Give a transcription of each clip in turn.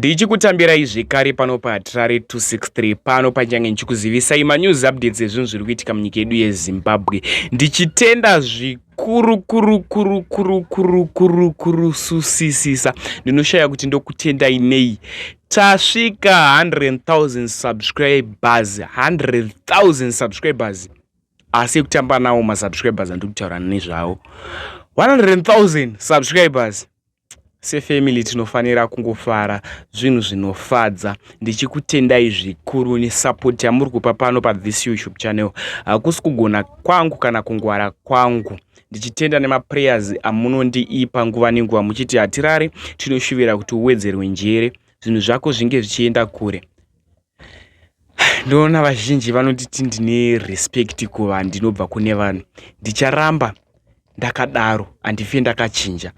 Ndichikutambirai zvekare pano paHatirare 263 pano pachange ndichikuzivisai manews updates ezvinhu zviri kuitika munyika yedu yeZimbabwe. Ndichitenda zvikuru kuru kuru kuru kuru kuru kuru susisisa. Ndinoshaya kuti ndokutendai nei. Tasvika 100,000 subscribers, 100,000 subscribers. Asi ekutamba nawo masubscribers andiri kutaura nezvawo. 100,000 subscribers. Sefamily tinofanira kungofara, zvinhu zvinofadza. Ndichikutendai zvikuru nesupport yamuri kupa pano pathis YouTube channel. Hakusi kugona kwangu kana kungwara kwangu. Ndichitenda nemaprayers amunondiipa nguva nenguva muchiti Hatirare, tinoshuvira kuti uwedzerwe njere, zvinhu zvako zvinge zvichienda kure. Ndinoona vazhinji vanonditi ndine respect kuvanhu, ndinobva kune vanhu. Ndicharamba ndakadaro, handife ndakachinja.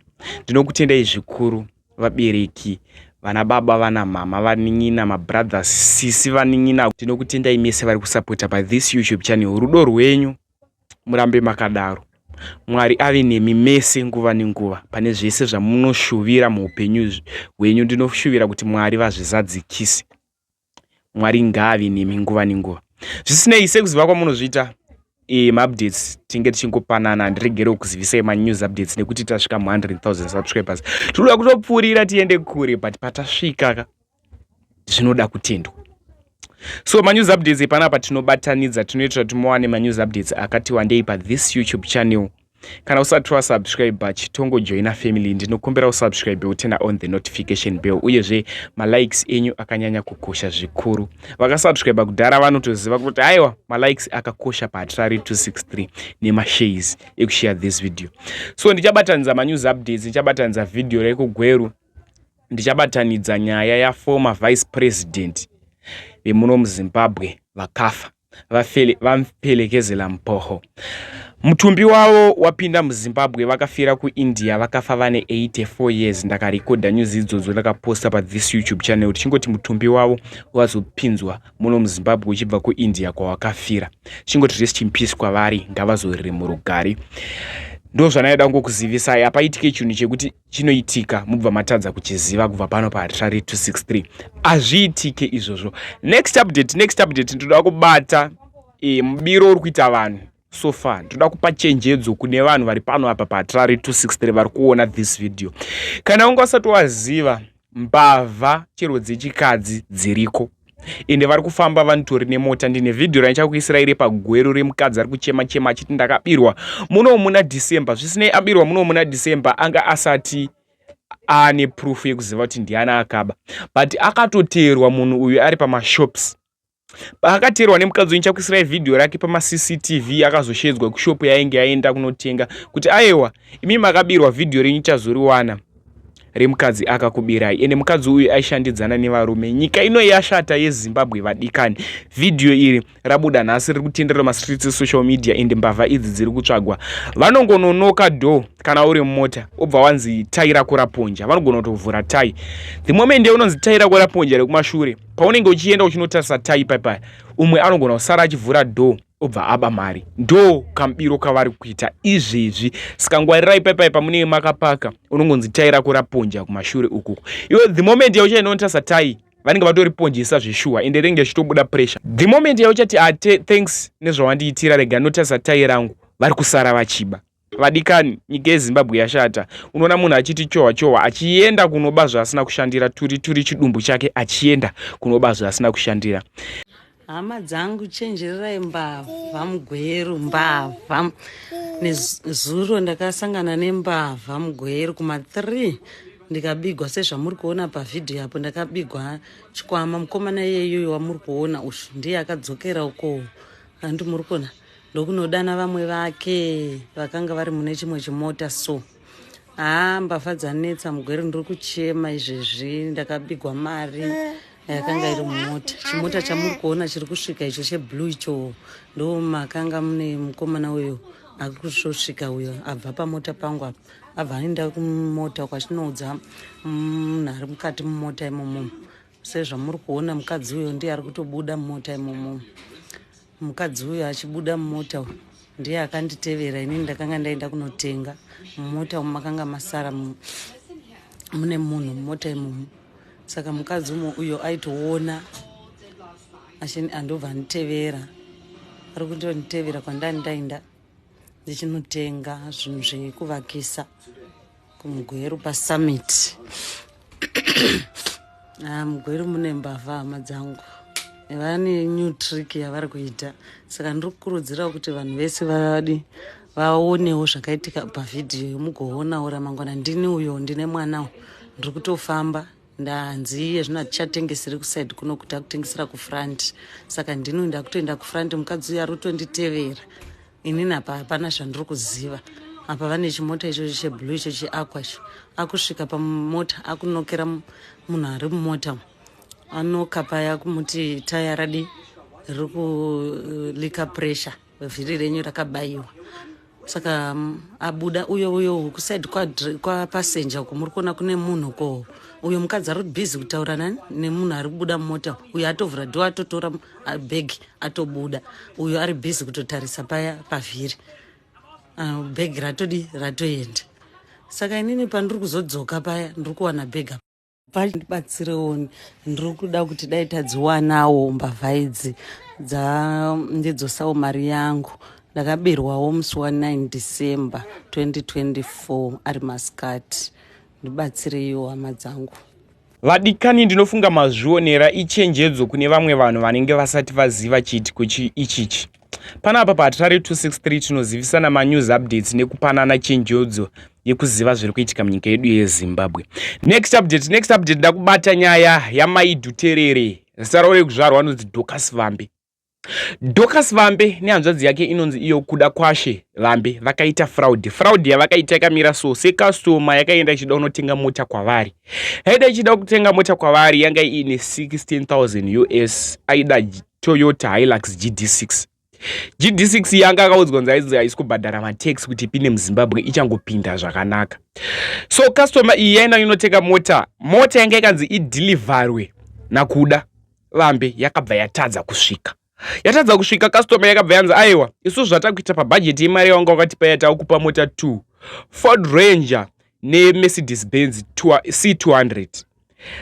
Ndinokutendai zvikuru vabereki, vana baba, vana mama, vanin'ina, mabrothers, sisi, vanin'ina. Ndinokutendai mese vari kusapota pathis YouTube channel. Rudo rwenyu murambe makadaro. Mwari ave nemi mese nguva nenguva pane zvese zvamunoshuvira muupenyu hwenyu. Ndinoshuvira kuti Mwari vazvizadzikise. Mwari ngaave nemi nguva nenguva. Zvisinei, sekuziva kwamunozviita, maupdates tinge tichingopanana. Handiregere kuzivisai manews updates nekuti tasvika mu100,000 subscribers. Tinoda kutopfuurira tiende kure, but patasvika zvinoda kutendwa. So manews updates epanapa tinobatanidza, tinoitira kuti muwane manews updates akati wandei pathis YouTube channel. Kana usati wasubscribe, chitongojoina family. Ndinokumbira usubscribe, uturn on the notification bell. Uyezve malikes enyu akanyanya kukosha zvikuru. Vakasubscribe kudhara vanotoziva kuti aiwa, malikes akakosha paHatirare 263 nemashares ekushare this video. So ndichabatanidza manews updates, ndichabatanidza vhidhiyo rekuGweru, ndichabatanidza nyaya yaformer vice president vemuno muZimbabwe vakafa, vaPhelekezela Mphoko. Mutumbi wavo wapinda muZimbabwe. Vakafira kuIndia, vakafa vane 84 years. Ndakarekodha news idzodzo, ndakaposta pathis YouTube channel tichingoti mutumbi wavo wazopinzwa muno muZimbabwe uchibva kuIndia kwawakafira. Tichingoti rest in peace kwavari, ngavazorere murugare. Ndo zvanaida kungokuzivisai. Hapaitike chinhu chekuti chinoitika mubva matadza kuchiziva kubva pano paHatirare 263, hazviitike izvozvo. Next update, next update, ndoda kubata mubiro uri kuita vanhu so far. Ndoda kupa chenjedzo kune vanhu vari pano apa paHatirare 263 vari kuona this video. Kana unge usati waziva, mbavha chero dzechikadzi dziriko, ende vari kufamba vanotori nemota. Ndine vhidhiyo randichakuisirai repaGweru remukadzi ari kuchema chema achiti ndakabirwa muno muna December. Zvisinei, abirwa muno muna December, anga asati aane proof yekuziva kuti ndiani akaba, but akatoteerwa munhu uyu ari pamashops. Paakateerwa nemukadzi uyu, ndichakuisirai vhidhiyo rake pamaCCTV. Akazoshedzwa kushopu yainge yaenda kunotenga kuti aiwa, imi makabirwa, vhidhiyo renyu chazoriwana remukadzi akakubirai. Ende mukadzi uyu aishandidzana nevarume. Nyika ino yashata yeZimbabwe, vadikani. Vhidhiyo iri rabuda nhasi, riri kutenderera mastreets esocial media, ende mbavha idzi dziri kutsvagwa. Vanongononoka door kana uri mumota, obva wanzi tai rako raponja. Vanogona kutovhura tai the moment yaunonzi tai rako raponja rekumashure. Paunenge uchienda uchinotarisa tai paipaya, umwe anogona kusara achivhura door, obva aba mari. Ndo kamubiro kavari kuita izvezvi. Saka ngwarirai paipai pamunenge makapaka. Unongonzi tai rako raponja kumashure ukuku, iwe the moment yauchaenda unotarisa tai, vanenge vatoriponjesa zveshuwa, ende ringe richitobuda pressure. The moment yauchati ate thanks nezvawandiitira, rega notarisa tai rangu, vari kusara vachiba. Vadikani, nyika yeZimbabwe yashata. Unoona munhu achiti chohwa chohwa achienda kunoba zvaasina kushandira, turi turi chidumbu chake achienda kunoba zvaasina kushandira. Hama dzangu, chenjererai mbavha muGweru. Mbavha, nezuro ndakasangana nembavha muGweru kuma3, ndikabigwa sezvamuri kuona pavhidhiyo apo. Ndakabigwa chikwama. Mukomana iyeyoyo wamuri kuona uyu ndiye akadzokera uko, handi muri kuona, ndokunodana vamwe vake vakanga vari mune chimwe chimota. So haa, mbavha dzanetsa muGweru. Ndiri kuchema izvezvi, ndakabigwa mari yakanga iri mumota. Chimota chamuri kuona chiri kusvika icho cheblue icho, ndo makanga mune mukomana uyo ari kusvosvika uyo. Abva pamota pangu apa, abva aenda kumota kwachinoudza munhu ari mukati mumota imomo. Sezvamuri kuona, mukadzi uyo ndiye ari kutobuda mumota imomo. Mukadzi uyo achibuda mumota ndiye akanditevera. Inini ndakanga ndaenda kunotenga. Mumota umu makanga masara mune munhu mumota imomo. Saka mukadzi umwe uyo aitoona andobva anditevera, ari kutonditevera kwandani ndaenda ndichinotenga zvinhu zvekuvakisa kuMugweru paSummit. Ah, muGweru mune mbavha, hama dzangu. Vane new trick yavari kuita, saka ndiri kukurudzirawo kuti vanhu vese vadi vaonewo zvakaitika pavhidhiyo, mugoonawo ramangwana. Ndini uyo ndine mwana, ndiri kutofamba. Ndanzi iye zvino hatichatengeseri kuside kuno, kuti akutengesera kufront, saka ndini ndakutoenda kufront. Mukadzi uyo ari kutonditevera. Inini apa hapana zvandiri kuziva. Apa vane chimota ichocho cheblue, icho cheaqua icho. Akusvika pamota, akunokera munhu ari mumota. Anoka paya kumuti taya radi riri kuleaka pressure, vhiri renyu rakabayiwa. Saka abuda uyo kuside kwapassenger uko muri kuona kune munhu ko uyo mukadzi ari busy kutaura nani nemunhu ari kubuda mumota. Uyo atovhura door, atotora bhegi, atobuda. Uyo ari busy kutotarisa paya pavhiri. Bhegi ratodi ratoenda. Saka inini pandiri kuzodzoka paya, ndiri kuwana bhegi. Ndibatsirewo, ndiri kuda kuti dai tadziwanawo mbavha idzi, dzandidzosawo mari yangu. Ndakabirwawo musi wa9 December 2024, ari masikati. Ndibatsireiwo, hama dzangu. Vadikani, ndinofunga mazvionera. Ichenjedzo kune vamwe vanhu vanenge vasati vaziva chiitiko ichichi. Panapa paHatirari 263 tinozivisana manews updates nekupanana chenjedzo yekuziva zviri kuitika munyika yedu yeZimbabwe. Next update, next update, ndakubata nyaya yaMai Dhuterere. Zita ravo rekuzvarwa anonzi Dorcas Vambe. Dorcas Vambe nehanzvadzi yake inonzi iyo Kuda Kwashe Vambe vakaita fraud. Fraud yavakaita yakamira so: secustomer yakaenda ichida kunotenga mota kwavari, yaida ichida kutenga mota kwavari, yanga iine 16,000 US, aida Toyota Hilux GD6. GD6 yanga akaudzwa kunzi ainzi haisi kubhadhara matax kuti ipinde muZimbabwe, ichangopinda zvakanaka. So customer iyi yaenda inotenga mota. Mota yanga yakanzi ideliverwe naKuda Vambe yakabva yatadza kusvika. Yatadza kusvika, customer yakabva yanzi, "Aiwa, isu zvatakuita pabhajeti yemari yawanga wakatipa, yatakupa mota 2, Ford Ranger neMercedes Benz C200."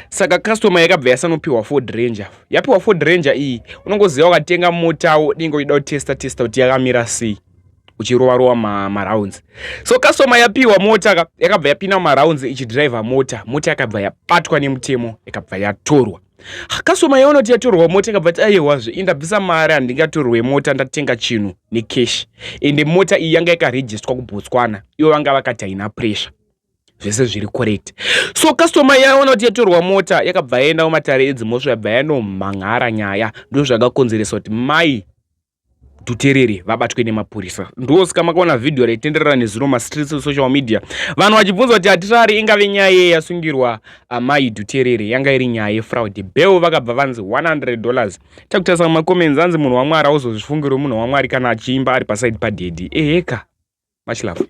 Saka customer yakabva yasanopiwa Ford Ranger. Yapiwa Ford Ranger iyi, unongoziva wakatenga motawo dinge uchida kutesta testa kuti yakamira sei, uchirova rova marounds. So customer yapiwa mota, yakabva yapinda mumarounds ichidhiraivha mota. Mota yakabva yabatwa nemutemo, yakabva yatorwa. Customer yaona kuti yatorwa mota, ikabva ti, "Aiwazve, indabvisa mari, handingatorwe mota, ndatenga chinhu necash." Ende mota iyi yanga yakarejistwa kuBotswana, ivo vanga vakati haina pressure, zvese zviri correct. So customer yaona kuti yatorwa mota, yakabva yaenda kumatare edzimhosva, yabva yanomhan'ara nyaya. Ndo zvakakonzeresa kuti Mai Dhuterere vabatwe nemapurisa. Ndosaka makaona vhidhiyo raitenderera nezuro mastreets, social media, vanhu vachibvunza kuti Hatirari ingave nyaya yei yasungirwa Amai Dhuterere. Yanga iri nyaya yefraud. Bail vakabva vanzi $100. Takutarisa mumacomments, anzi munhu waMwari auzozvifungiro munhu waMwari kana achiimba ari paside padaddy. Eheka, much love.